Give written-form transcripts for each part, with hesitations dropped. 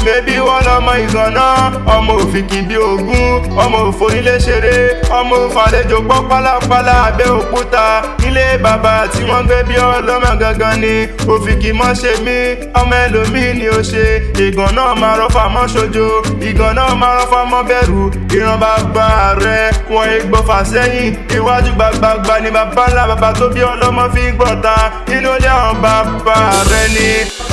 Mẹ́bí wọ́n lọ́mọ ìgànná, ọmọ òfìkì bí ogún, ọmọ òfònílé ṣeré, ọmọ òfàlejò pọ́ pálapàla abẹ́ òkúta. Nílé bàbá tí wọ́n gbé bí ọlọ́mọ gangan ni òfìkì mọ́ ṣe mí, ọmọ ẹlòmíì ni ó ṣe. Ìgànná máa rọ́fà mọ́ ṣojo, ìgànná máa rọ́fà mọ́ bẹ̀rù. Ìran bàbá rẹ̀ wọ́n ìgbọ́fà sẹ́yìn, iwájú gbàgbàgbà ni bàbá ńlá bàbá tó bí ọlọ́mọ fi ń gbọ̀ta. Inú ilé àwọn bàbá rẹ̀ ni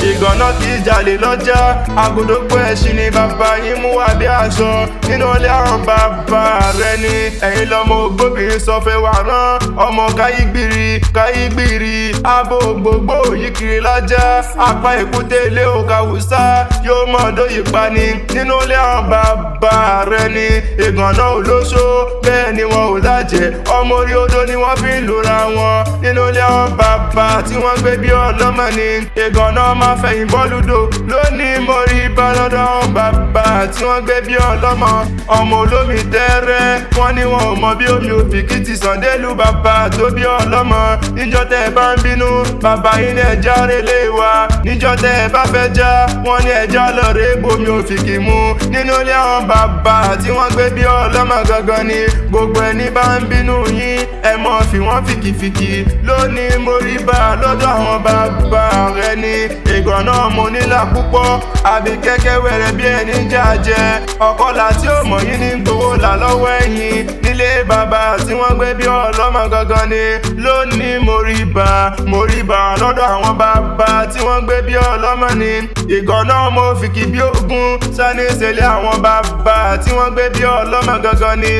ìgànná kì í jalè lọ́jà, àgùdógbò ẹṣin ni bàbá yín mú wá bí aṣọ. Nínú ilé àwọn bàbá rẹ̀ ni ẹ̀yin lọ́mọ ògbóbìnrin sọ fẹ́ wà rán ọmọ káyígbìrì káyígbìrì, abo gbogbo yìí kiri lájà, apá èkúté ilé òkà wùsà yóò mọ̀ dóyè pani. Nínú ilé àwọn bàbá rẹ̀ ni ìgànná olóṣó, bẹ́ẹ̀ ni wọn ò lájẹ, ọmọ orí odó ni wọ́n fi ń lura wọn. Nínú ilé àwọn bàbá tí wọ́n gbé bí ọlọ́mọ ni ìgànná máa fẹ̀yìn bọ́lúdò. Lónìí mo rí bá lọ́dọ̀ àwọn bàbá tí wọ́n gbé bí ọlọ́mọ, ọmọ olómi tẹ́rẹ́, wọ́n ní wọn ò mọ bí omi òfìkì ti sàn délùú bàbá tó bí ọlọ́mọ. Níjọ́ tẹ́ ẹ bá ń bínú, bàbá yín ní ẹja relé wa. Níjọ́ tẹ́ ẹ bá fẹ́ já, wọ́n ní ẹja lọ rè bomi òfìkì mu. Nínú ilé àwọn bàbá tí wọ́n gbé bí ọlọ́mọ gangan ni gbogbo ẹni bá ń bínú yín, ẹ mọ̀ fi wọ́n fìkìfìkì. Lónìí mo rí bá lọ́dọ̀ àwọn bàbá rẹ ni ìgànná mo nílà púpọ̀, àbí kẹ́kẹ́ wẹ̀rẹ̀ bí ẹni jàjẹ́ ọkọlà tí ó mọ̀ yín ní gbowó là lọ́wọ́ ẹ̀yìn. Nílé bàbá tí wọ́n gbé bí ọlọ́mọ gangan ni lónìí mo rí bá, mo rí bá lọ́dọ̀ àwọn bàbá tí wọ́n gbé bí ọlọ́mọ ni ìgànná mo fìkì bí ogun sani ìṣẹ̀lẹ̀ àwọn bàbá tí wọ́n gbé bí ọlọ́mọ gangan ni.